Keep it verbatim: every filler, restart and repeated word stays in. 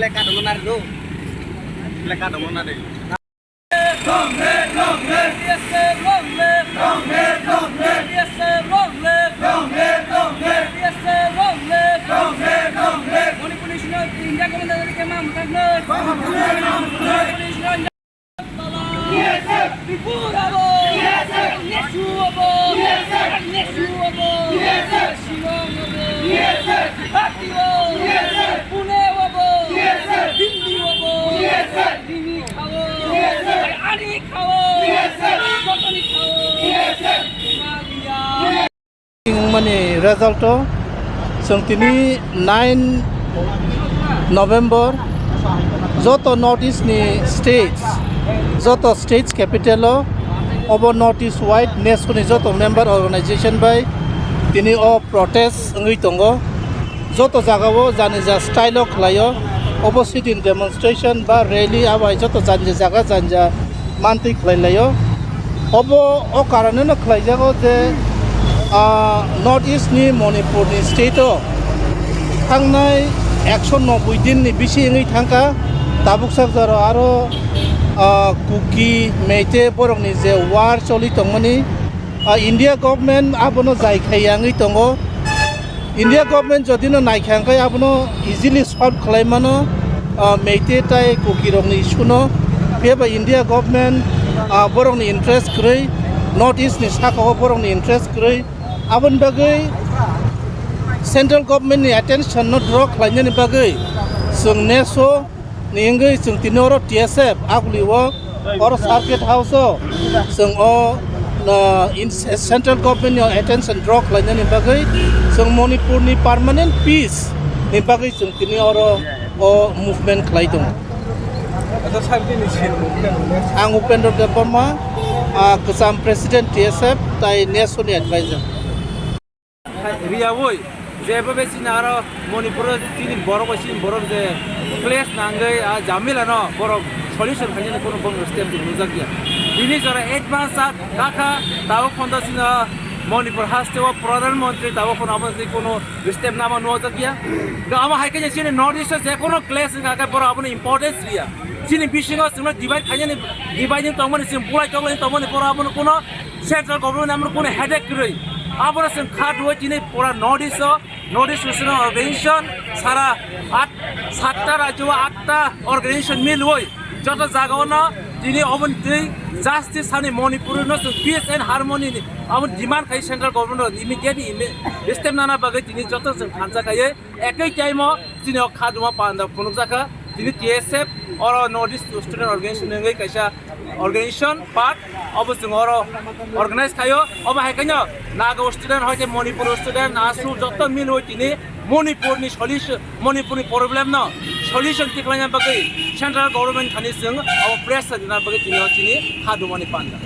Play card mo nari do. Play card mo nari. Long live, long live. P S A long live. Long live, long live. P S A long live. Long live, long live. P S A long live. Long live, long live. Manipur National India Government dari kema mutak ne. Manipur National Tripura bo! Nesu bo! Nesu bo! Shillong bo! Guwahati bo! Pune bo! Delhi bo! Nini khao! Ani khao! Jotoni khao! Himalaya! Wngmani result o chwng tini nine November joto North East ni states, joto states capital o obo North East wide nesu ni joto member organization bai tini o protest wngwi tongo. Joto jaga o jani ja style o khlai o, obo sit-in demonstration ba rally abai joto jani ja jaga jani ja mantwi khlai lai o. Obo o karon no khlai jago je, ah, North East ni Manipur ni state o thangnai ekso noboi din ni bisi wngwi thangkha. Tabuk sak jora aro, ah, Kuki, Meitei borok ni je war choli tongmani, ah, India government abono jai khai ya wngwi tongo. India government jodi no naikha hwnkhe abono easily solve khlai mano, ah, Meitei tai Kuki rokni issue no. Phiya ba India government, ah, borokni interest kwrwi, North East ni saka o borokni interest kwrwi. Aboni bagwi central government ni attention no draw khlainani bagwi chwng neso ni wngwi chwng tini oro T S F aguli o oro circuit house o chwng o, na, in, central government ni attention draw khlainani bagwi chwng Manipur ni permanent peace ni bagwi chwng tini oro o movement khlai tongo. Ang Upendra Debbarma, ah, kwcham president T S F tai neso ni advisor. Riyaui, jeba be chini aro Manipur o chini borok bai chini borok je clash nangwi a jamila no borok solution khainani kuno bwrwng step nukjakya. Bini jora advance a kakha tabuk phono chini Manipur haste o Pradhan Mantri tabuk phono abo twi kuno step nama nukjakya. Ga amo hai khe chini North East o je kuno clash wngkha khe borok abono importance riya. Chini bisingo chwngno divide khainani, divide ni tongmani chwng bulai toklai tongmani borok abono kuno Central government amro kuno headache kwrwi. Aboro chwng kha duo tini pura North East o, North East Student Organization sara at, satta rajyo o atta organization milwi joto jaga ono tini oboni twi justice hani Manipur no chwng peace and harmony ni abo demand khai central government o immediately imi-, step nana bagwi tini joto chwng thansa khaiwi ekoi time o chini o kha duma panda phunukjakha. Tini T S F oro North East Student Organization wngwi kaisa organization part, obo chwng oro organize khaio. Obo hai khaino Naga student, hoite Manipur student, ASU joto milwi tini Manipur ni solution, Manipur ni problem no solution tikhlaina bagwi central government thani chwng obo pressure rina bagwi tini o chini kha dumani panda.